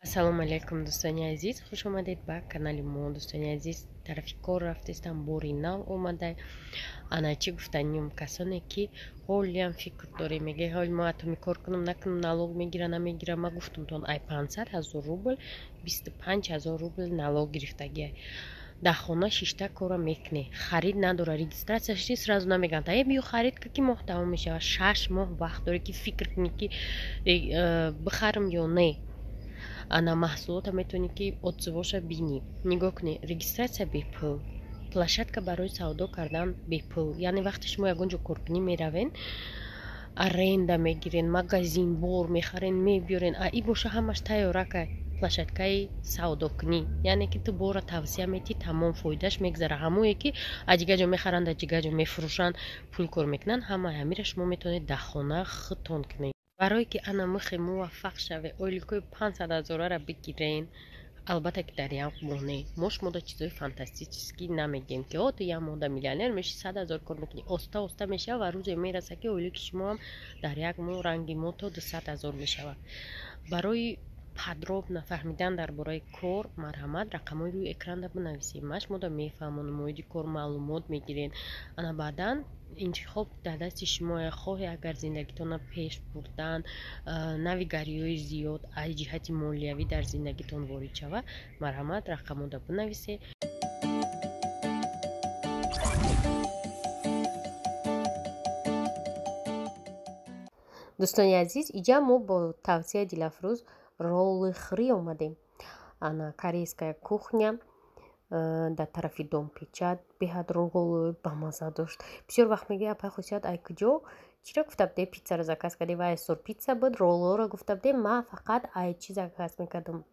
Ассалому алайкум, дӯстони азиз, хуш омадед ба канали мо. Дӯстони азиз, тарафи кор рафтестам, бори нав омада. Ана чӣ гуфтаним, касоне ки ҳолиам фикр дорем, мега ҳол мо атоми кор кунам, накунам, налог мегира, намегира. Ма гуфтумтон, ай 500 000 рубл 25 000 рубл налог гирифтагиай. Дар хона шишта кора мекунӣ, харид надора, регистрация шди, сразу намегӯянд, э, биё харид ка, ки моҳ тамом мешавад. 6 моҳ вақт дорӣ, ки фикр кунӣ, ки бихарам ё не. Ана маҳсулота метавонӣ, ки отзыв оша бинӣ, нигоҳ кунӣ. Регистрация бепул, площадка барои савдо кардан бепул. Яъне вақте шумо ягон ҷо коркунӣ меравен, аренда мегирен, магазин бор мехарен, мебиёрен, а и боша ҳамаш тайёракай, площадка и савдокунӣ. Яъне ки ту бора тавсия метӣ, тамом, фоидааш мегзара. Ҳамое ки аз дигар ҷо мехаранд, аз дигар ҷо мефурӯшанд, пул кор мекунанд, ҳамаи ҳамира шумо метавонед дар хона худтон кунед. Барое ки ана михе муваффақ шаве, ойликои 500 000-ара бигирен, албатта ки дар як моҳ не. Мо шумода чизои фантастический намегем, ки о, ту як моҳда миллионер меши, 100 000 кор мекунӣ. Оста оста мешава ва рӯзе мераса, ки ойлики шумоам дар як моҳ ранги мо то 200 000 мешавад. Барои подробно фаҳмидан дар бораи кор, марҳамат, рақамҳои рӯи экранда бинависед. Ма шумода мефаҳмонам, оиди кор маълумот мегирен. Ана баъдан интихоб дар дасти шумоя. Хоҳе агар зиндагитонро пеш бурдан, навигариҳои зиёд аз ҷиҳати молиявӣ дар зиндагитон ворид шавад, марҳамат, рақамҳода бинависед. Дӯстони азиз, иҷа мо бо тавсияи Дилафрӯз роллихӯрӣ омадем. Ана корейская кухня дар тарафи Дом печать беҳад роллои бамаза дошт. Бисёр вақт мегӯяд, апай Хусият, ай куҷо чиро гуфта будем, пиццаро заказ кардем, вай сур пицца буд, роллоро гуфта будем. Ма фақат ай чӣ заказ мекардам,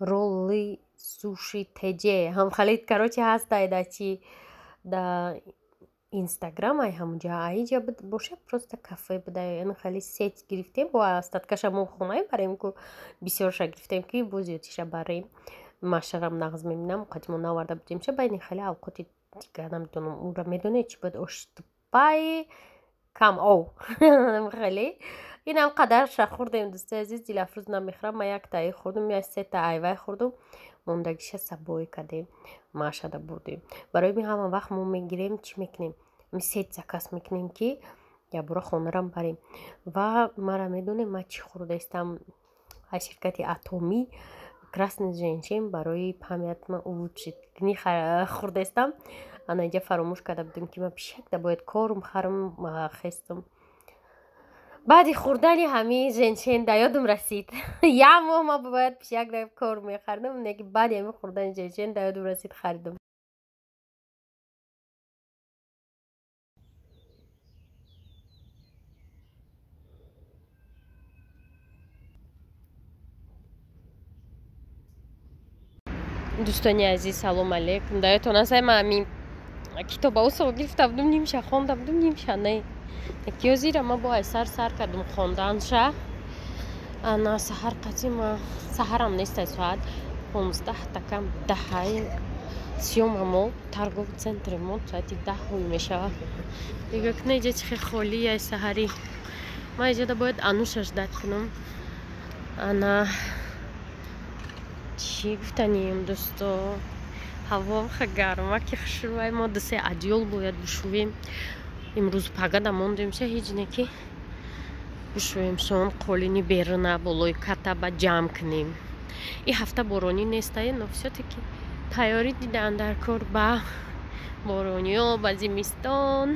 ролли суши теже ҳамхали, короче, ҳастай да чи да Инстаграм, ай ҳамунҷа аиҷа боша, просто кафе буда. Ин хеле сеть гирифтем, бо остатка ша мо хонаи барем, ку бисёрша гирифтем, ки бо зиёдиша барем. Машарам нағз мебинам, қадимо наварда будемша. Байни хеле авқоти дигар намедонам, ура медонед чӣ буд, оштупай кам ов хеле. Инам қадарша хӯрдем, дӯстои азиз. Дилафрӯз намехӯрам, ма яктаи хӯрдум, я сета айвай хӯрдум, мондагиша сабоӣ кардем, машада бурдем. Барои ми ҳама вақт мо мегирем, чӣ мекунем, сеть заказ мекунем, ки якбора хонарам барем. Ва мара медонем, ма чӣ хӯрдаистам? Аз ширкати Атомӣ красный женьшень барои память ма улучшить хӯрдаистам. Ана инҷа фаромӯш карда будем, ки ма пишакда бояд корм харам. Хестам, баъди хӯрдани ҳамин женьшень да ёдам расид. Як моҳ ма бояд пишакда корм мехаридам, лекин баъди ҳамин хӯрдани женьшень да ёдам расид, харидам. Дӯстони азиз, салом алейкум. Да ёдтон аст, ма ҳамин китоба усол гирифта будум, нимша хонда будум, нимша не. Киёзира ма бо айсар сар кардум хонданша. Ана саҳар қатӣ ма, саҳарам нестай, соат 10:45 ҳай. Сиёма мо торговый центр и мо соати 10 ҳуй мешавад. Нигоҳ кунед, иҷа чӣ хел холӣ ай саҳарӣ. Ма иҷода бояд Ануша ждать кунам. Ана чӣ гуфтанем, дӯсто, ҳаво ха гарма, ки хушрӯай. Мо дусе одеял бояд бушӯвем имрӯз, пагада мондемша, ҳеҷ не, ки бушӯем сон, қолини беруна болои катаба ҷамъ кунем. И ҳафта боронӣ нестае, но всё-таки тайёрӣ дидан дар кор ба борониё, ба зимистон.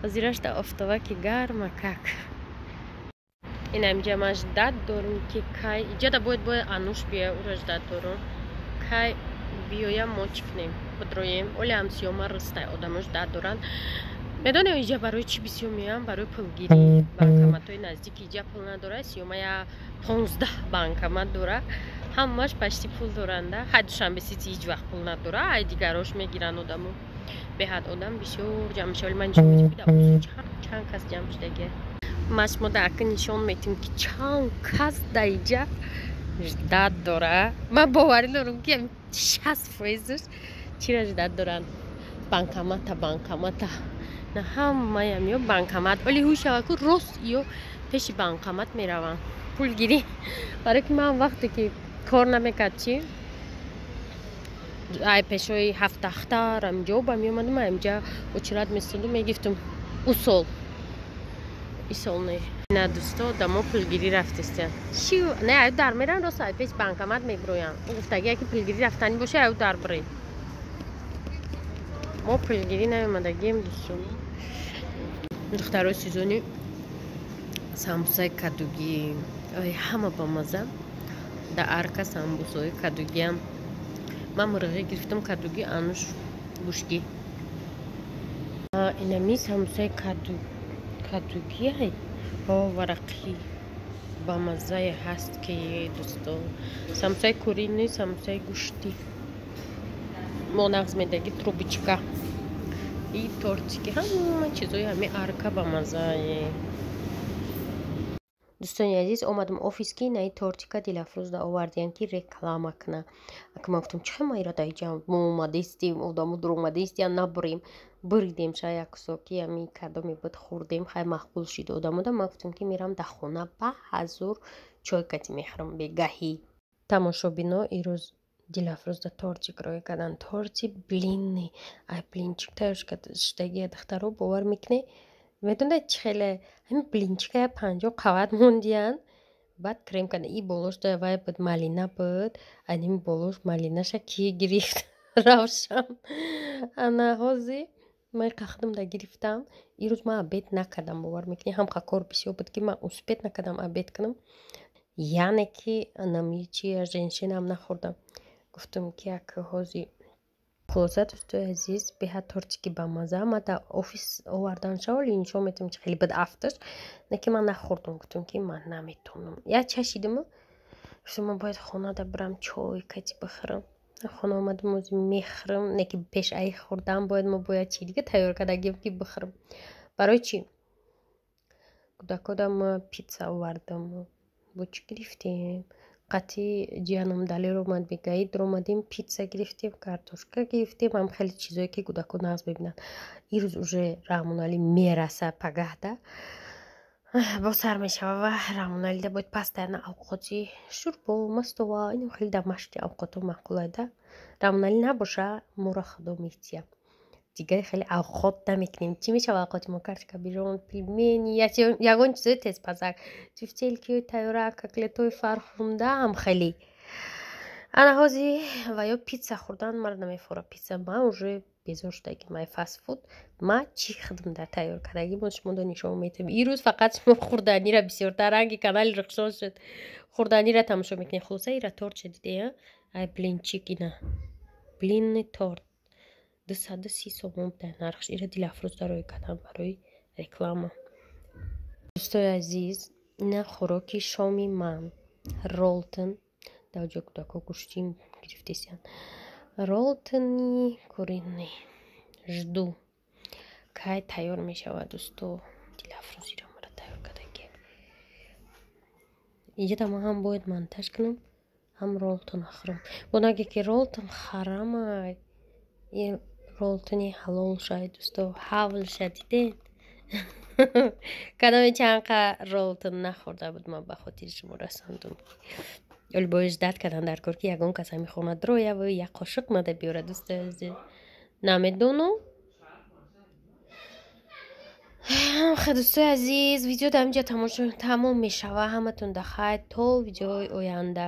Ҳозирашда офтова ки гарма как. Ин амиҷа ман ждать дорум, ки кай иҷада бояд Ануш биёя, ура ждать дорум, кай биёям, мо чӣ кунем, бидроем. Оли ҳам сиёма рыстай, одамо ждать доранд. Медонед, иҷа барои чӣ бисёр меоям? Барои пулгирӣ. Банкоматҳои наздики иҷа пул надорад. Сиёма я 15 банкомат дора, ҳамаш почти пул доранда. Ҳай Душанбе Сити ҳеҷ вақт пул надора, ай дигарош мегиранд одамо. Беҳад одам бисёр ҷамъ мешава. Ман чанд кас ҷамъ шудагия. Ма шумо да ака нишон метим, ки чанд кас да иҷа ждать дора. Ман боварӣ дорам, ки 60 фоизаш чира ждать доранд? Банкомата, банкомата. На ҳамаям ё банкомат. Оли ҳуй шава ку, рост ё пеши банкомат мераванд. Пулгирӣ, барое ки ман вақте ки кор намекард, чи ай пешои ҳафтахтар амҷо ба меомадам, амҷа очередь местодум, мегирифтум. Ӯ сол, исол не. На, дӯсто, дамо пулгирӣ рафтестиян. Чи не, аю дар меран, рост ай пеш банкомат мебироян. Гуфтагия ки пулгирӣ рафтанӣ боша, аю дар биред. Мо пулгирӣ наомадагием, дӯстон. Духтарои сезони самбусаи кадугӣ ҳама бамаза. Да арка самбусаи кадугиам. Ман мурғӣ гирифтам, кадугӣ, ануш гӯштӣ. Инами самбусаи кадугиай ҳо, варақӣ бамаззае ҳаст ки, дӯсто, самбусаи куриный, самбусаи гӯштӣ мо нағз медаги, трубочка и тортики, ҳама чизои ҳами арка бамаззае. Дӯстони азиз, омадам офис, ки наи тортика Дилафрӯзда овардиян, ки реклама куна. Ака, ман гуфтам, чихе ма ира даиҷа мо омадистем, одамо дуромадистиян, набурем. Буридем ша як кусоки, ами кадоме буд, хӯрдем. Хай, маъқул шид одамода. Ман гуфтам, ки мерам да хона, ба ҳазур чой кати мехӯрам бегаҳӣ. Тамошобино, ирӯз Дилафрӯзда тортик рӯй кардан, торти блинный, ай блинчик тайёр шудагия. Духтаро, бовар мекунед? Медонед, чӣ хеле ҳамин блинчика я 50 қават мондиян, баъд крем кардан. И болош вай буд, малина буд, аними болош малинаша ки гирифт, равшан. Ана ҳози ман қахдам да гирифтам. Ирӯз ман обед накардам, бовар мекунӣ? Ҳамқа кор бисёр буд, ки ман успеть накардам обед кунам, яъне ки анами чи женьшенам нахӯрдам. Гуфтам, ки як ҳози. Хулоса, дӯстои азиз, беҳад тортики бамаза. Ма дар офис овардан шаволи нишон метавам, чи хеле буд афташ. Не ки ман нахӯрдам, гуфтам, ки ман наметонам. Як чашидам, гуфтам, ман бояд хонада бирам, чой кати бихӯрам. Хона омадам, ози мехӯрам. Не ки пеш аи хӯрдан бояд, мо бояд чи дига тайёр кардагим, ки бихӯрам. Барои чӣ кӯдакода ма питса овардам, бо чӣ гирифтем? Қатъи ҷиянам Далер омад, бегаи дуромадем, питса гирифтем, картошка гирифтем, ҳам хеле чизое, ки кӯдако нағз мебинанд. Ирӯз уже Раҳмоналӣ мераса, пагаҳда боз сар мешава ва Раҳмоналида бояд постоянно авқоти шӯрбо, мастова, инам хеле домашний авқото маъқулайда. Раҳмоналӣ набоша, моро худо метия, дигар хеле авқот намекунем. Чӣ мешава авқоти мо? Картошка бирон, пельмени, ягон чизои тезпазак, тефтелькиҳои тайёра, котлетҳои фархунда, ҳам хеле. Ана ҳози ва ё питса хӯрдан мара намефора. Питса ман уже безор шудагим ай фастфуд. Ма чӣ хидм дар тайёр кардагим, боз шумода нишон метавам. Ирӯз фақат шумо хӯрданира бисёртар, ранги канали Рухшон шуд, хӯрданира тамошо мекунед. Хулоса, ира тортша дидея, ай блинчик, ина блинный торт, 230 сомон буда нархш. Ира Дилафрӯзда рӯй кардам барои реклама. Дӯстои азиз, ина хӯроки шоми ман, ролтон. Дар ҷо кӯдако гӯштин гирифтесиян, ролтони куриный. Жду, кай тайёр мешавад, дӯсто. Дилафрӯзиро мара тайёр кардаги. Инҷода ман ҳам бояд монтаж кунам, ҳам ролтон хӯрам. Бо наге ки ролтон харамай, ролтони ҳалол шай, дӯсто, ҳавлша дидед. Кадоме чанқа ролтон нахӯрда буд, ман ба хотири шумо расондум. Оли бояд ждать кардан дар кор, ки ягон кас ҳами хона дрояву як қошиқ мада биёрад. Дӯстои азиз, намедонам. Дӯстои азиз, видео дар инҷа тамом мешава. Ҳаматон да хайр, то видеои оянда.